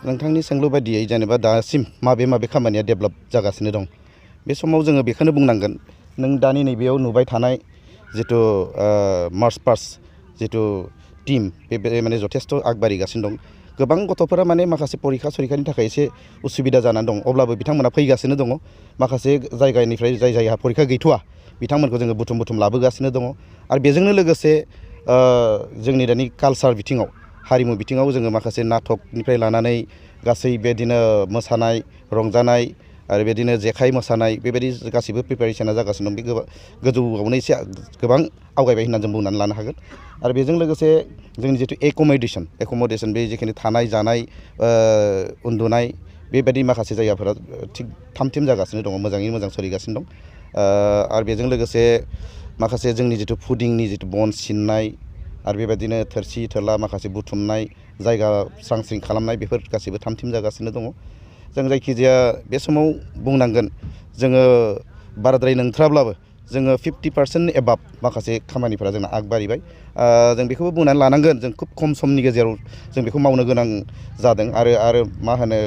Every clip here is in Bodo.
नोंथांनि सोंलु बायदियै जेनेबा दासिम माबे खामानिया डेभेलप जागासिनो दं बे समाव जोङो बेखौनो बुंनांगोन नों दानि नैबेयाव नुबाय थानाय जितु मार्च पास्ट जितु टीम बे माने जथेस्थ आगबारिगासिनो दं गोबां गथ'फोरा माने माखासे परिखा सरिखानि थाखाय एसे उसुबिदा जानानै दं अब्लाबो बिथांमोना फैगासिनो दङ माखासे जायगानिफ्राय जायहा परिखा गैथ'वा बिथांमोनखौ जोङो बुथुम लाबोगासिनो दङ आरो बेजोंनो लोगोसे जोंनि दानि कालचार बिथिङाव हारिमु बिथिङाव जोङो माखासे नाटकनिफ्राय लानानै गासै बेदिनो मोसानाय रंजानाय आरो बेदिनो जेखाइ मोसानाय बेबायदि गासैबो प्रिपारेसना जागासिनो दं बे गोजौआवनो एसे गोबां आवगायबाय होननानै जों बुंनानै लानो हागोन आरो बेजों लोगोसे जोंनि जितु एकमडेसन बे जिखिनि थानाय जानाय उन्दुनाय बेबायदि माखासे जायगाफोरा थिग थाम जागासिनो दङ मोजाङै मोजां सोलिगासिनो दं आरो बेजों लोगोसे माखासे जोंनि जितु फुडिंनि जितु बन सिननाय आरो बेबायदिनो थोरसि थोरला माखासे बुथुमनाय जायगा स्रां खालामनाय बेफोर गासैबो थाम जागासिनो दङ जों जायखिजाया बे समाव बुंनांगोन जोङो बाराद्राय नंथ्राब्लाबो जोङो 50% एबाब माखासे खामानिफोरा जोंना आगबारिबाय जों बेखौबो बुंनानै लानांगोन जों खुब खम समनि गेजेराव जों बेखौ मावनो गोनां जादों आरो मा होनो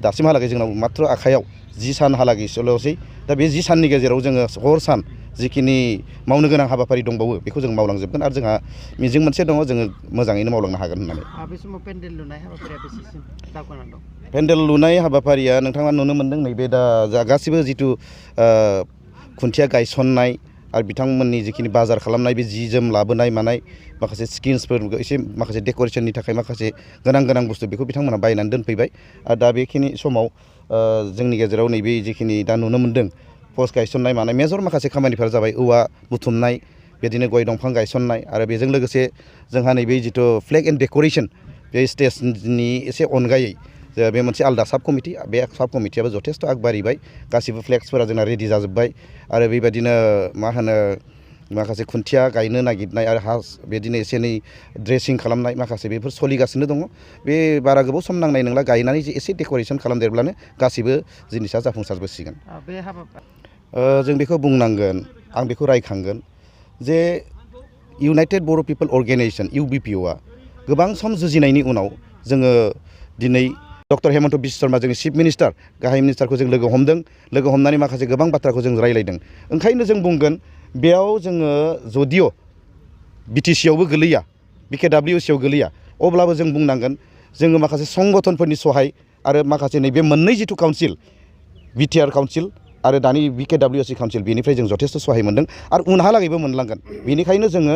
दासिमहालागै जोंनाव मात्र आखायाव 10 सानहालागैसोल'सै दा बे 10 साननि गेजेराव जोङो हर सान जिखिनि मावनो गोनां हाबाफारि दंबावो बेखौ जों मावलांजोबगोन आरो जोंहा मिजिं मोनसे दङ जोङो मोजाङैनो मावलांनो हागोन होननानै बे समाव पेन्डेल लुनाय हाबाफारिया बेसेसिम दावगानानै दं पेन्डेल लुनाय हाबाफारिया नोंथाङा नुनो मोनदों नैबे दा गासिबो जितु खुन्थिया गायसननाय आरो बिथांमोननि जिखिनि बाजार खालामनाय बे जि जोम लाबोनाय मानाय माखासे स्किम्सफोर एसे माखासे डेक'रेशननि थाखाय माखासे गोनां बुस्थु बेखौ बिथांमोना बायनानै दोनफैबाय आरो दा बेखिनि समाव जोंनि गेजेराव नैबे जिखिनि दा नुनो मोनदों पस्ट गायसननाय मानाय मेजर माखासे खामानिफोरा जाबाय औवा बुथुमनाय बिदिनो गय दंफां गायसननाय आरो बेजों लोगोसे जोंहा नैबे जितु फ्लेग एन्ड डेक'रेशन बे स्टेजनि एसे अनगायै बे मोनसे आलादा साब कमिटि बे साब कमिटियाबो जथेस्थ आगबारिबाय गासिबो फ्लेक्सफोरा जोंना रेडि जाजोब्बाय आरो बेबायदिनो मा होनो माखासे खुन्थिया गायनो नागिरनाय आरो बिदिनो एसे एनै ड्रेसिं खालामनाय माखासे बेफोर सोलिगासिनो दङ बे बारा गोबाव सम नांनाय नंला गायनानै जे एसे डेक'रेशन खालामदेरब्लानो गासिबो जिनिसा जाफुंसारबोसिगोन जों बेखौ बुंनांगोन आं बेखौ रायखांगोन जे इउनाइटेड बर' पिपल अर्गेनाइजेशन UBPOआ गोबां सम जुजिनायनि उनाव जोङो दिनै डक्टर हेमन्त बिश्व शर्मा जोंनि चिफ मिनिस्टार गाहाय मिनिस्टारखौ जों लोगो हमनानै माखासे गोबां बाथ्राखौ जों रायलायदों ओंखायनो जों बुंगोन बेयाव जोङो जदिय' BTCआवबो गोलैया BKWCआव गोलैया अब्लाबो जों बुंनांगोन जोङो माखासे संगठनफोरनि सहाय आरो माखासे नैबे मोननै जिथु काउन्सिल BTR काउन्सिल आरो दानि BKWC काउन्सिल बेनिफ्राय जों जथेस्थ सहाय मोनदों आरो उनहालागैबो मोनलांगोन बेनिखायनो जोङो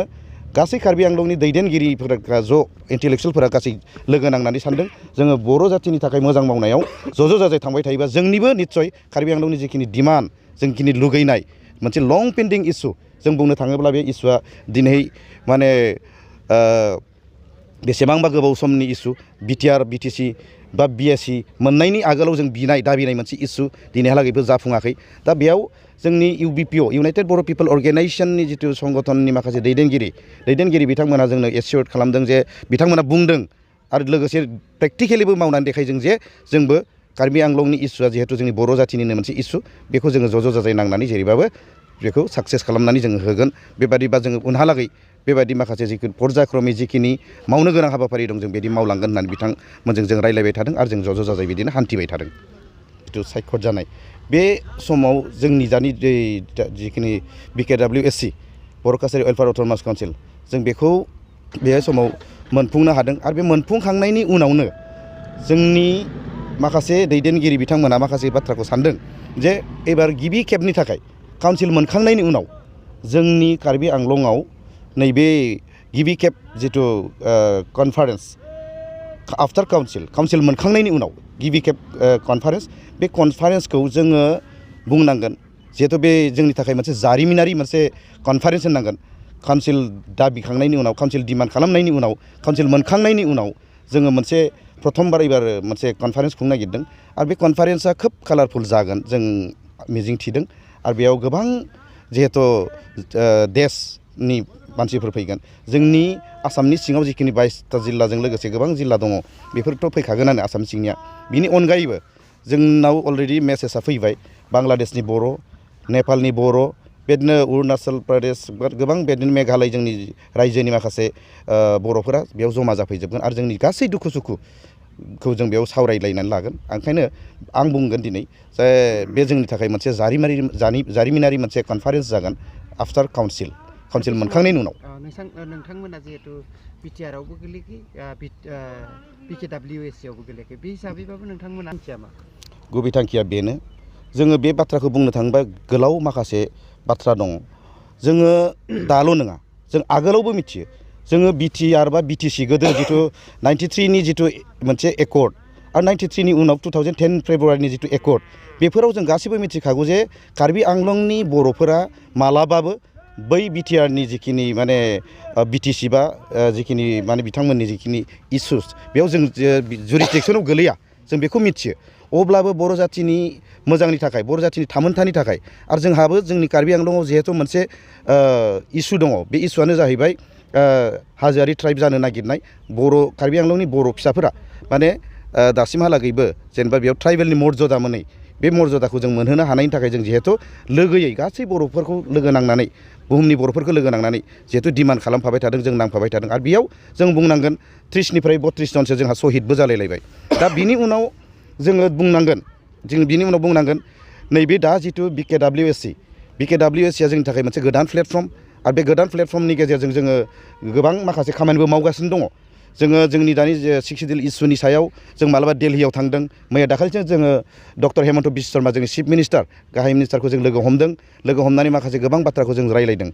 गासै कार्बि आंलंनि दैदेनगिरिफोरा इन्टेलेक्सुयेलफोरा गासै लोगो नांनानै सानदों जोङो बर' जातिनि थाखाय मोजां मावनायाव ज' जाजाय थांबाय थायोबा जोंनिबो निस्सय कार्बि आंलंनि जिखिनि डिमान्ड जोंखिनि लुगैनाय मोनसे लं पेन्डिं इस्यु जों बुंनो थाङोब्ला बे इस्युआ दिनै माने बेसेबांबा गोबाव समनि इस्यु BTR BTC बा BSc मोननायनि आगोलाव जों दाबिनाय मोनसे इस्यु दिनैहालागैबो जाफुङाखै दा बेयाव जोंनि UBPO इउनाइटेड बर' पिपल अर्गेनाइजेशननि जितु संगठननि माखासे दैदेनगिरि बिथांमोना जोंनो एसियर्ड खालामदों जे बिथांमोना बुंदों आरो लोगोसे प्रेक्टिकेलिबो मावनानै देखायदों जे जोंबो कार्बि आंलंनि इस्युआ जिहेतु जोंनि बर' जातिनिनो मोनसे इस्यु बेखौ जोङो ज' जाजाय नांनानै जेरैबाबो बेखौ साक्सेस खालामनानै जोङो होगोन बेबादिबा जोङो उनहालागै बेबायदि माखासे जिखिनि पर्यायक्रमै जिखिनि मावनो गोनां हाबाफारि दं जों बिदि मावलांगोन होननानै बिथांमोनजों जों रायलायबाय थादों आरो जों ज' जाजाय बिदिनो हान्थिबाय थादों जिथु सायख'थ जानाय बे समाव जोंनि दानि जिखिनि BKWSC बर' कालचारेल वेलफेयार अट'नमास काउन्सिल जों बेखौ बे समाव मोनफुंनो हादों आरो बे मोनफुंखांनायनि उनावनो जोंनि माखासे दैदेनगिरि बिथांमोना माखासे बाथ्राखौ सानदों जे एबार गिबि खेबनि थाखाय काउन्सिल मोनखांनायनि उनाव जोंनि कार्बि आंलंआव नैबे गिबि खेब जिथु कनफारेन्स आफ्टार काउन्सिल मोनखांनायनि उनाव गिबि खेब कनफारेन्स बे कनफारेन्सखौ जोङो बुंनांगोन जिहेतु बे जोंनि थाखाय मोनसे जारिमिनारि मोनसे कनफारेन्स होननांगोन काउन्सिल दाबिखांनायनि उनाव काउन्सिल डिमान्ड खालामनायनि उनाव काउन्सिल मोनखांनायनि उनाव जोङो मोनसे प्रथमबार एबार मोनसे कनफारेन्स खुंनो नागिरदों आरो बे कनफारेन्सआ खोब कालारफुल जागोन जों मिजिं थिदों आरो बेयाव गोबां जिहेतु देशनि मानसिफोर फैगोन जोंनि आसामनि सिङाव जिखिनि 22टा जिल्लाजों लोगोसे गोबां जिल्ला दङ बेफोरथ' फैखागोनानो आसाम सिंनिया बिनि अनगायैबो जोंनाव अलरेडि मेसेजआ फैबाय बांलादेशनि बर' नेपालनि बर' बेदिनो अरुणाचल प्रदेश गोबां बेदिनो मेघालय जोंनि रायजोनि माखासे बर'फोरा बेयाव जमा जाफैजोबगोन आरो जोंनि गासै दुखु सुखु खौ जों बेयाव सावरायलायनानै लागोन ओंखायनो आं बुंगोन दिनै जे बे जोंनि थाखाय मोनसे जारिमिनारि मोनसे कनफारेन्स जागोन आफ्टार काउन्सिल मोनखांनायनि उनाव नोंथांमोना जिहेतु बिटिआरआवबो गोलैखै बिकेडब्लिउएसि आवबो गोलैखै बे हिसाबैबाबो नोंथांमोना मिथिया मा गुबै थांखिया बेनो जोङो बे बाथ्राखौ बुंनो थाङोबा गोलाव माखासे बाथ्रा दङ जोङो दाल' नङा जों आगोलावबो मिथियो जोङो बिटिआर बा बिटिसि गोदो जिथु 93 नि जिथु मोनसे एकर्ड आरो 93 नि उनाव 2010 फेब्रुवारिनि जिथु एकर्ड बेफोराव जों गासैबो मिथिखागौ जे कार्बि आंलंनि बर'फोरा मालाबाबो बै बिटिआरनि जिखिनि माने बिटिसि बा जिखिनि माने बिथांमोननि जिखिनि इसुस बेयाव जों जुरिसडिक्सनाव गोलैया जों बेखौ मिथियो अब्लाबो बर' जाथिनि मोजांनि थाखाय बर' जाथिनि थामोनथानि थाखाय आरो जोंहाबो जोंनि कार्बि आंलंआव जिहेतु मोनसे इसु दङ बे इसुआनो जाहैबाय हाजोआरि ट्राइब जानो नागिरनाय बर' कार्बि आंलंनि बर' फिसाफोरा माने दासिमहालागैबो जेनेबा बेयाव ट्राइबेलनि मर्यादा मोनै बे मर्यादाखौ जों मोनहोनो हानायनि थाखाय जों जिहेतु लोगोयै गासै बर'फोरखौ लोगो नांनानै बुहुमनि बर'फोरखौ लोगो नांनानै जिहेतु डिमान्ड खालामफाबाय थादों जों नांफाबाय थादों आरो बेयाव जों बुंनांगोन 30 निफ्राय 32 जनसो जोंहा सहिदबो जालायलायबाय दा बिनि उनाव जोङो बुंनांगोन नैबे दा जिथु बिकेडब्लिउएसि आ जोंनि थाखाय मोनसे गोदान प्लेटफर्म आरो बे गोदान प्लेटफर्मनि गेजेरजों जोङो गोबां माखासे खामानिबो मावगासिनो दङ जोङो जोंनि दानि सिक्स सिडिउल इसुनि सायाव जों मालाबा दिल्लीयाव थांदों मैया दाखालिसो जोङो डक्टर हेमन्त बिश्व शर्मा जोंनि चिफ मिनिस्टार गाहाय मिनिस्टारखौ जों लोगो हमदों लोगो हमनानै माखासे गोबां बाथ्राखौ जों रायलायदों